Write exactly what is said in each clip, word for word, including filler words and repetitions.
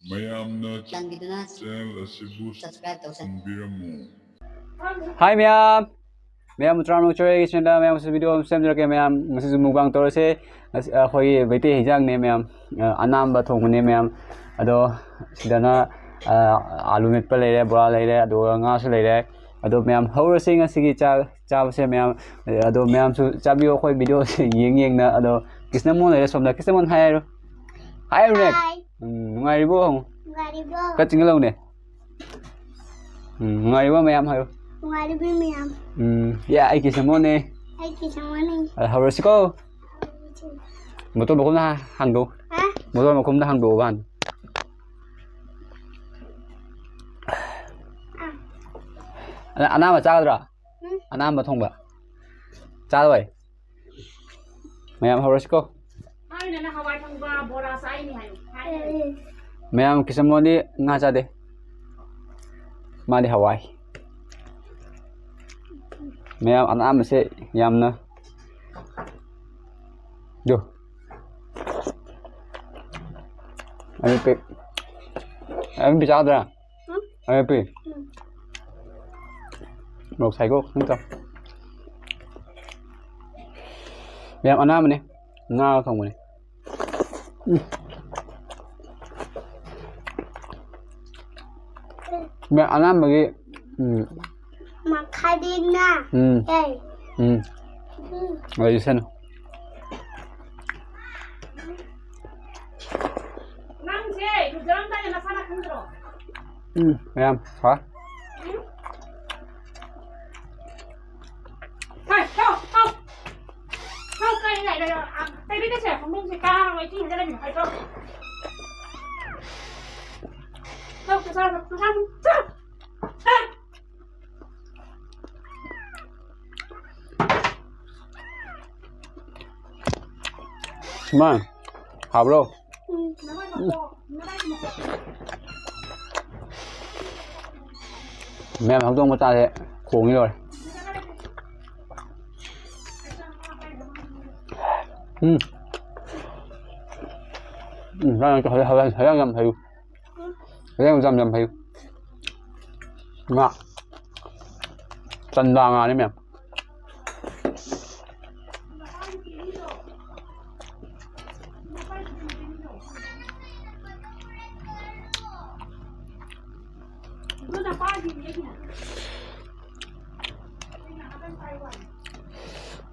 ꯃꯌꯥꯝꯅ ꯆꯥꯟꯕꯤꯗꯨꯅ channel ꯑꯁꯤꯕꯨ subscribe ꯇꯧꯁꯟꯕꯤꯔꯝꯃꯨ꯫ Hi ꯃꯌꯥꯝ, ꯃꯌꯥꯝ ꯎꯇ꯭ꯔꯥꯝ ꯂꯣꯡꯆꯣꯏꯒꯤ channelꯗ ꯃꯌꯥꯝꯁꯨ video ꯑꯃ ꯁꯦꯝꯖꯔꯛꯀꯦ꯫ ꯃꯌꯥꯝ ꯉꯁꯤꯁꯨ mukbang ꯇꯧꯔꯁꯦ꯫ ꯑꯁ, ꯑꯩꯈꯣꯏꯒꯤ ꯃꯩꯇꯩ ꯍꯤꯟꯖꯥꯡꯅꯦ ꯃꯌꯥꯝ, ꯑ, ꯑꯅꯥꯝꯕ ꯊꯣꯡꯕꯅꯦ ꯃꯌꯥꯝ꯫ ꯑꯗꯣ ꯁꯤꯗꯅ, ꯑ, ꯑꯥꯂꯨ ꯃꯦꯠꯄ ꯂꯩꯔꯦ, ꯕꯣꯔꯥ ꯂꯩꯔꯦ, ꯑꯗꯨꯒ ꯉꯥꯁꯨ ꯂꯩꯔꯦ꯫ ꯑꯗꯣ ꯃꯌꯥꯝ ꯍꯧꯔꯁꯤ ꯉꯁꯤꯒꯤ ꯆꯥ-, ꯆꯥꯕꯁꯦ ꯃꯌꯥꯝ꯫ ꯑꯗꯣ ꯃꯌꯥꯝꯁꯨ ꯆꯥꯕꯤꯌꯣ ꯑꯩꯈꯣꯏ videoꯁꯦ ꯌꯦꯡ ꯌꯦꯡꯅ꯫ ꯑꯗꯣ ꯀ꯭ꯔꯤꯁꯅꯃꯣꯍꯟ ꯂꯩꯔꯦ ꯁꯣꯝꯗ꯫ ꯀ꯭ꯔꯤꯁꯅꯃꯣꯍꯟ ꯍꯥꯏꯔꯣ꯫ ꯍꯥꯏꯔꯨꯅꯦ꯫ Hi꯫ ꯎꯝ, ꯅꯨꯡꯉꯥꯏꯔꯤꯕꯣ ꯍꯪꯉꯨ꯫ ꯅꯨꯡꯉꯥꯏꯔꯤꯕꯣ? ꯈꯔ ꯆꯤꯡꯈꯠꯂꯛꯎꯅꯦ꯫ ꯎꯝ, ꯅꯨꯡꯉꯥꯏꯔꯤꯕꯣ ꯃꯌꯥꯝ ꯍꯥꯏꯌꯣ꯫ ꯅꯨꯡꯉꯥꯏꯔꯤꯕꯣ ꯃꯌꯥꯝ? ꯎꯝ, ꯌꯥ, ꯑꯩ ꯀ꯭ꯔꯤꯁꯅꯃꯣꯍꯟꯅꯦ꯫ ꯑꯩ ꯀ꯭ꯔꯤꯁꯅꯃꯣꯍꯟꯅꯦ꯫ ꯑ, ꯍꯧꯔꯁꯤꯀꯣ꯫ ꯍꯧꯔꯁꯤ꯫ ꯃꯣꯇꯣꯔ ꯃꯈꯨꯝꯗ ꯍꯥ-, ꯍꯥꯡꯗꯣꯛꯎ꯫ ꯍꯥ? ꯃꯣꯇꯣꯔ ꯃꯈꯨꯝꯗ ꯍꯥꯡꯗꯣꯛꯑꯣꯕ ꯍꯥꯟꯅ꯫ ꯑꯥ꯫ ꯑꯅꯥ-, ꯑꯅꯥꯝꯕ ꯆꯥꯒꯗ꯭ꯔꯣ? ꯎꯝ꯫ ꯑꯅꯥꯝꯕ ꯊꯣꯡꯕ꯫ ꯆꯥꯔꯣꯏ? ꯃꯌꯥꯝ ꯍꯧꯔꯁꯤꯀꯣ꯫ ꯍꯥꯏꯅ ꯅꯪ ꯍꯋꯥꯏ ꯊꯣꯡꯕ, ꯕꯣꯔꯥ ꯆꯥꯏꯅꯤ ꯍꯥꯏꯌꯨ꯫ ꯍꯥꯏꯅꯤ꯫ ꯃꯌꯥꯝ ꯀ꯭ꯔꯤꯁꯅꯃꯣꯍꯟꯗꯤ ꯉꯥ ꯆꯥꯗꯦ꯫ ꯃꯥꯗꯤ ꯍꯋꯥꯏ꯫ ꯃꯌꯥꯝ ꯑꯅꯥꯝꯕꯁꯦ ꯌꯥꯝꯅ ꯗꯨ꯫ ꯑꯌꯨꯛꯀꯤ, ꯑꯌꯨꯛꯀꯤ ꯆꯥꯗ꯭ꯔꯥ? ꯎꯝ꯫ ꯑꯌꯨꯛꯀꯤ? ꯎꯝ꯫ ꯃꯣꯔꯣꯛ ꯁꯥꯏꯀꯣ, ꯈꯤꯇꯪ ꯆꯥꯎ꯫ ꯃꯌꯥꯝ ꯑꯅꯥꯝꯕꯅꯦ꯫ ꯉꯥꯒ ꯊꯣꯡꯕꯅꯦ꯫ ꯎꯝ꯫ ꯃꯌꯥꯝ ꯑꯅꯥꯝꯕꯒꯤ, ꯎꯝ꯫ ꯃꯈꯥꯗꯤꯅ꯫ ꯎꯝ꯫ ꯑꯦ꯫ ꯎꯝ꯫ ꯎꯝ꯫ ꯂꯩꯁꯅꯨ꯫ ꯅꯪꯁꯦ ꯂꯨꯖꯔꯝꯗꯥꯏꯗ ꯅꯁꯥꯅ ꯈꯪꯗ꯭ꯔꯣ? ꯎꯝ, ꯃꯌꯥꯝ, ꯍꯥ? ꯍꯣꯏ, ꯊꯣꯛ, ꯊꯣꯛ꯫ ꯊꯣꯛ, ꯀꯔꯤ ꯂꯩꯔꯦ? ꯑ, ꯇꯩꯕꯤꯒꯁꯦ, ꯐꯃꯨꯡꯁꯦ ꯀꯥꯔꯒ ꯏꯁꯤꯡ ꯍꯩꯖꯤꯜꯂꯝꯃꯤꯅꯦ, ꯍꯣꯏ, ꯊꯣꯛ꯫ ꯊꯣꯛ, ꯊꯣꯛ, ꯊꯣꯛ, ꯊꯣꯛ, ꯊꯣꯛ꯫ ꯃꯥ, ꯍꯥꯎꯕ꯭ꯔꯣ? ꯎꯝ꯫ ꯃꯌꯥꯝ ꯍꯧꯗꯣꯡ ꯃꯆꯥꯁꯦ ꯈꯣꯡꯉꯤ ꯂꯣꯏꯔꯦ꯫ ꯎꯝ꯫ ꯎꯝ, ꯍꯌꯥꯡ ꯌꯥꯝ ꯐꯩ꯫ ꯐꯖꯅ ꯌꯥꯝ ꯌꯥꯝ ꯐꯩ꯫ ꯉꯥ꯫ ꯆꯟꯗꯥ ꯉꯥꯅꯤ ꯃꯌꯥꯝ꯫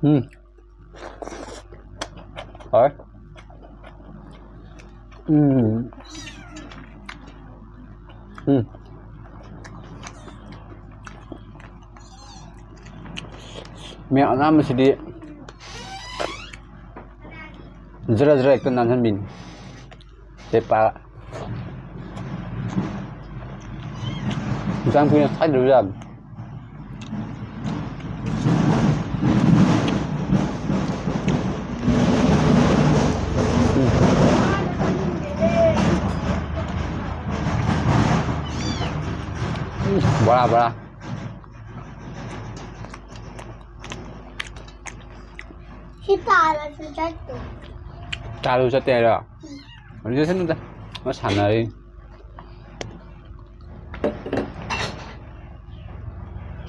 ꯎꯝ꯫ ꯍꯣꯏ꯫ ꯎꯝ꯫ ꯎꯝ꯫ ꯃꯌꯥꯝ ꯑꯅꯥꯝꯕꯁꯤꯗꯤ ꯖꯔ ꯖꯔ ꯍꯦꯛꯇ ꯅꯥꯟꯍꯟꯕꯤꯅꯤ꯫ ꯄꯦꯄꯥ꯫ ꯌꯦꯟꯁꯥꯡ ꯀꯨꯏꯅ ꯁꯥꯏꯗ꯭ꯔꯁꯨ ꯌꯥꯕꯅꯤ꯫ ꯎꯝ꯫ ꯕꯣꯔꯥ, ꯕꯣꯔꯥ꯫ ꯁꯤ ꯇꯥꯔꯁꯨ ꯆꯠꯇꯦ꯫ ꯇꯥꯔꯁꯨ ꯆꯠꯇꯦ ꯍꯥꯏꯔꯣ? ꯎꯝ꯫ ꯍꯧꯖꯤꯛ ꯆꯠꯁꯅꯨꯗ꯫ ꯃꯥ ꯁꯥꯟꯅꯔꯤ꯫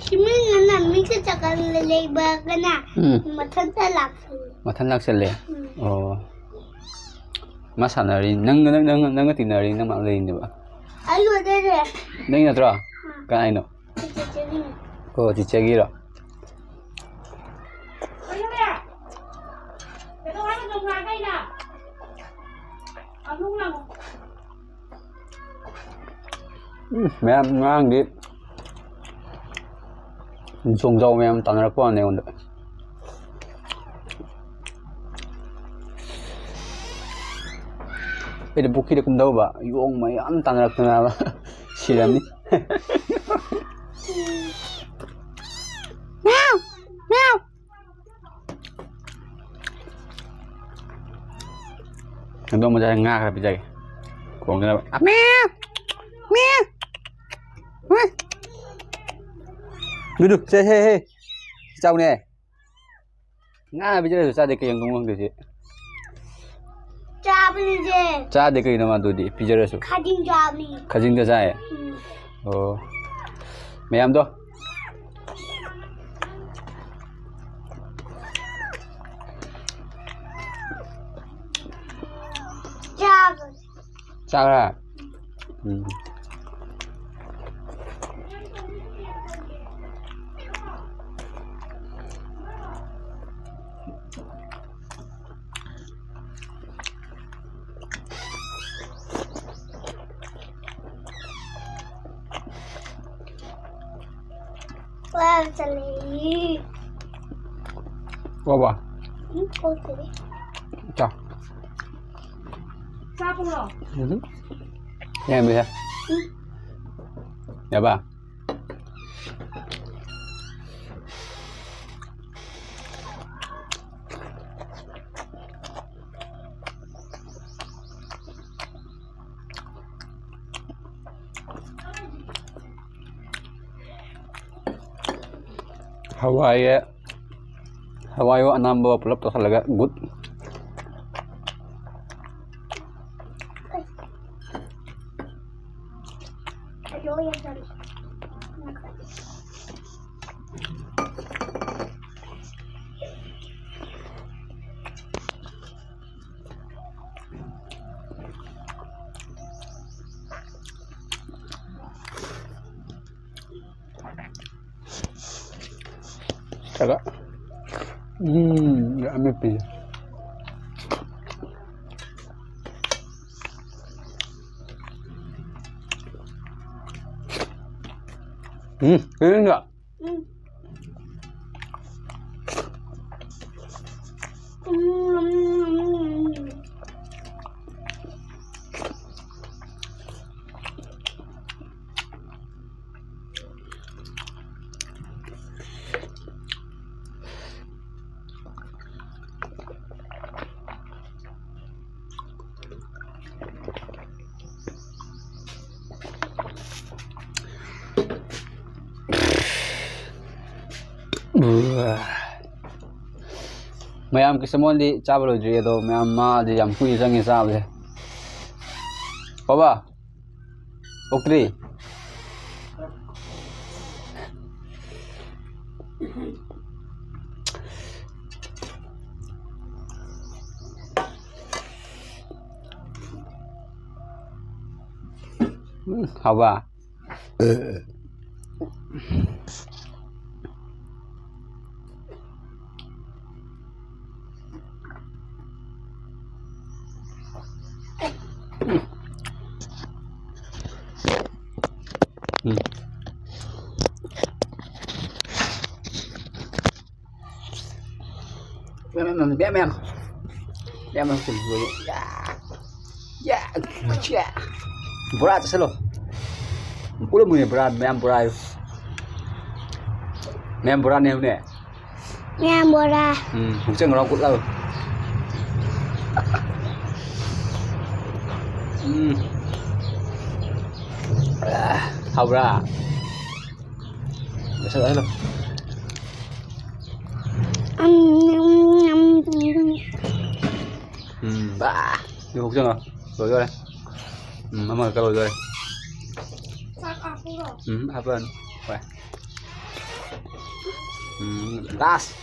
ꯁꯤꯃꯤꯟꯅꯅ ꯃꯤꯠꯀ ꯆꯀꯟ ꯂꯩꯕꯒꯅ ꯎꯝ꯫ ꯃꯊꯟꯇ ꯂꯥꯛꯁꯜꯂꯦ꯫ ꯃꯊꯟ ꯂꯥꯛꯁꯜꯂꯦ? ꯎꯝ꯫ ꯑꯣ꯫ ꯃꯥ ꯁꯥꯟꯅꯔꯤ꯫ ꯅꯪ, ꯅꯪ, ꯅꯪ, ꯅꯪꯒ ꯇꯤꯟꯅꯔꯤ, ꯅꯪ ꯃꯥ ꯂꯩꯔꯤꯅꯦꯕ? ꯑꯩ ꯑꯣꯏꯗꯣꯏꯅꯦ꯫ ꯅꯪ ꯅꯠꯇ꯭ꯔꯣ? ꯎꯝ꯫ ꯀꯅꯥꯏꯅꯣ? ꯆꯤꯆꯦꯒꯤꯅꯦ꯫ ꯑꯣ, ꯆꯤꯆꯦꯒꯤꯔꯣ? ꯎꯝ, ꯃꯌꯥꯝ ꯉꯔꯥꯡꯗꯤ ꯆꯣꯡꯖꯥꯎ ꯃꯌꯥꯝ ꯇꯥꯟꯅꯔꯛꯄ ꯋꯥꯅꯤ ꯑꯩꯉꯣꯟꯗ꯫ ꯑꯩꯅ ꯄꯨꯈ꯭ꯔꯤꯗ ꯀꯨꯝꯊꯧꯕ, ꯌꯣꯡ ꯃꯌꯥꯝ ꯇꯥꯟꯅꯔꯛꯇꯅꯕ ꯁꯤꯔꯝꯅꯤ꯫ ꯃꯤꯌꯥꯎ! ꯃꯤꯌꯥꯎ! ꯍꯧꯗꯣꯡ ꯃꯆꯥꯁꯦ ꯉꯥ ꯈꯔ ꯄꯤꯖꯒꯦ꯫ ꯈꯣꯡꯗꯅꯕ꯫ ꯃꯤꯌꯥꯎ! ꯃꯤꯌꯥꯎ! ꯃꯤꯌꯥꯎ! ꯗꯨꯗꯨ, ꯁꯦ, ꯍꯦ, ꯍꯦ꯫ ꯆꯥꯎꯅꯦ꯫ ꯉꯥ ꯄꯤꯖꯔꯁꯨ ꯆꯥꯗꯦ, ꯀꯩ ꯍꯧꯗꯣꯡꯅꯣ ꯈꯪꯗꯦ ꯁꯤ꯫ ꯆꯥꯕꯅꯤꯁꯦ꯫ ꯆꯥꯗꯦ ꯀꯩꯅꯣ ꯃꯥ ꯑꯗꯨꯗꯤ ꯄꯤꯖꯔꯁꯨ? ꯈꯥꯖꯤꯡ ꯆꯥꯕꯅꯤ꯫ ꯈꯥꯖꯤꯡꯗ ꯆꯥꯏ? ꯎꯝ꯫ ꯑꯣ꯫ ꯃꯌꯥꯝꯗꯣ꯫ ꯆꯥꯕꯅꯤ꯫ ꯆꯥꯈ꯭ꯔꯦ? ꯎꯝ꯫ ꯋꯥ ꯆꯠꯂꯦ꯫ ꯋꯥꯕ? ꯎꯝ, ꯀꯣꯛꯇꯗꯤ꯫ ꯆꯥ꯫ ꯆꯥꯕ꯭ꯔꯣ? ꯎꯝ꯫ ꯌꯥꯝꯃꯤꯍꯦ꯫ ꯎꯝ꯫ ꯌꯥꯕ? ꯍꯋꯥꯏ, ꯍꯋꯥꯏ ꯑꯅꯥꯝꯕ ꯄꯨꯂꯞ ꯇꯧꯁꯜꯂꯒ good꯫ ꯈꯔ, ꯎꯝ, ꯑꯃꯦꯠꯄꯁꯦ꯫ ꯎꯝ, ꯀꯩꯅꯣ? ꯎꯝ꯫ ꯎꯝ꯫ ꯃꯌꯥꯝ ꯀꯤꯁꯃꯣꯟꯗꯤ ꯆꯥꯕ ꯂꯣꯏꯗ꯭ꯔꯤ, ꯑꯗꯣ ꯃꯌꯥꯝ ꯃꯥꯗꯤ ꯌꯥꯝ ꯀꯨꯏꯅ ꯆꯪꯉꯦ ꯆꯥꯕꯁꯦ꯫ ꯕꯕꯥ, ꯑꯣꯛꯇ꯭ꯔꯤ? ꯎꯝ, ꯍꯥꯎꯕ? ꯎꯝ꯫ ꯃꯌꯥꯝ, ꯃꯌꯥꯝ, ꯃꯌꯥꯝ, ꯃꯌꯥꯝ꯫ ꯃꯌꯥꯝ, ꯃꯌꯥꯝ ꯁꯤꯜꯂꯨ꯫ ꯌꯥ꯫ ꯌꯥ꯫ ꯌꯥ꯫ ꯕꯣꯔꯥ ꯆꯥꯁꯤꯜꯂꯣ꯫ ꯎꯠꯂꯝꯃꯨꯅꯦ ꯕꯣꯔꯥ, ꯃꯌꯥꯝ ꯕꯣꯔꯥ ꯍꯥꯏꯌꯨ꯫ ꯃꯌꯥꯝ ꯕꯣꯔꯥꯅꯦ ꯍꯥꯏꯌꯨꯅꯦ꯫ ꯃꯌꯥꯝ ꯕꯣꯔꯥ꯫ ꯎꯝ, ꯍꯨꯛꯆꯟꯈ꯭ꯔꯣ, ꯎꯠꯂꯣ꯫ ꯎꯝ꯫ ꯍꯥꯎꯕ꯭ꯔꯥ? ꯆꯥꯁꯤꯜꯂꯣ, ꯆꯥꯁꯤꯜꯂꯣ꯫ ꯎꯝ, ꯎꯝ, ꯎꯝ, ꯎꯝ꯫ ꯎꯝ, ꯕꯥ! ꯁꯤ ꯍꯨꯛꯆꯟꯈ꯭ꯔꯣ꯫ ꯂꯣꯏꯗꯣꯔꯦ꯫ ꯎꯝ, ꯑꯃꯈꯛꯇ ꯂꯣꯏꯗꯣꯔꯦ꯫ ꯆꯥꯛ ꯍꯥꯞꯄꯨꯔꯣ? ꯎꯝ, ꯍꯥꯞꯄꯛꯑꯅꯨ꯫ ꯍꯣꯏ꯫ ꯎꯝ, last꯫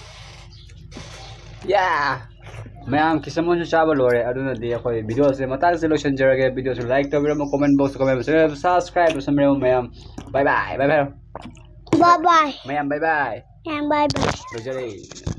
ꯌꯥ! ꯃꯌꯥꯝ ꯀꯤꯁꯃꯣꯟꯁꯨ ꯆꯥꯕ ꯂꯣꯏꯔꯦ꯫ ꯑꯗꯨꯅꯗꯤ ꯑꯩꯈꯣꯏ video ꯁꯦ ꯃꯇꯥꯡꯁꯤꯗ ꯂꯣꯏꯁꯤꯟꯖꯔꯒꯦ꯫ Video ꯁꯦ like ꯇꯧꯕꯤꯔꯝꯃꯣ, comment box ꯇ comment ꯇꯧꯕꯤꯔꯝꯃꯣ, subscribe ꯇꯧꯁꯟꯕꯤꯔꯝꯃꯣ ꯃꯌꯥꯝ꯫ Bye bye, bye bye꯫ Bye bye꯫ ꯃꯌꯥꯝ bye bye꯫ ꯃꯌꯥꯝ bye bye꯫ ꯂꯣꯏꯖꯔꯦ꯫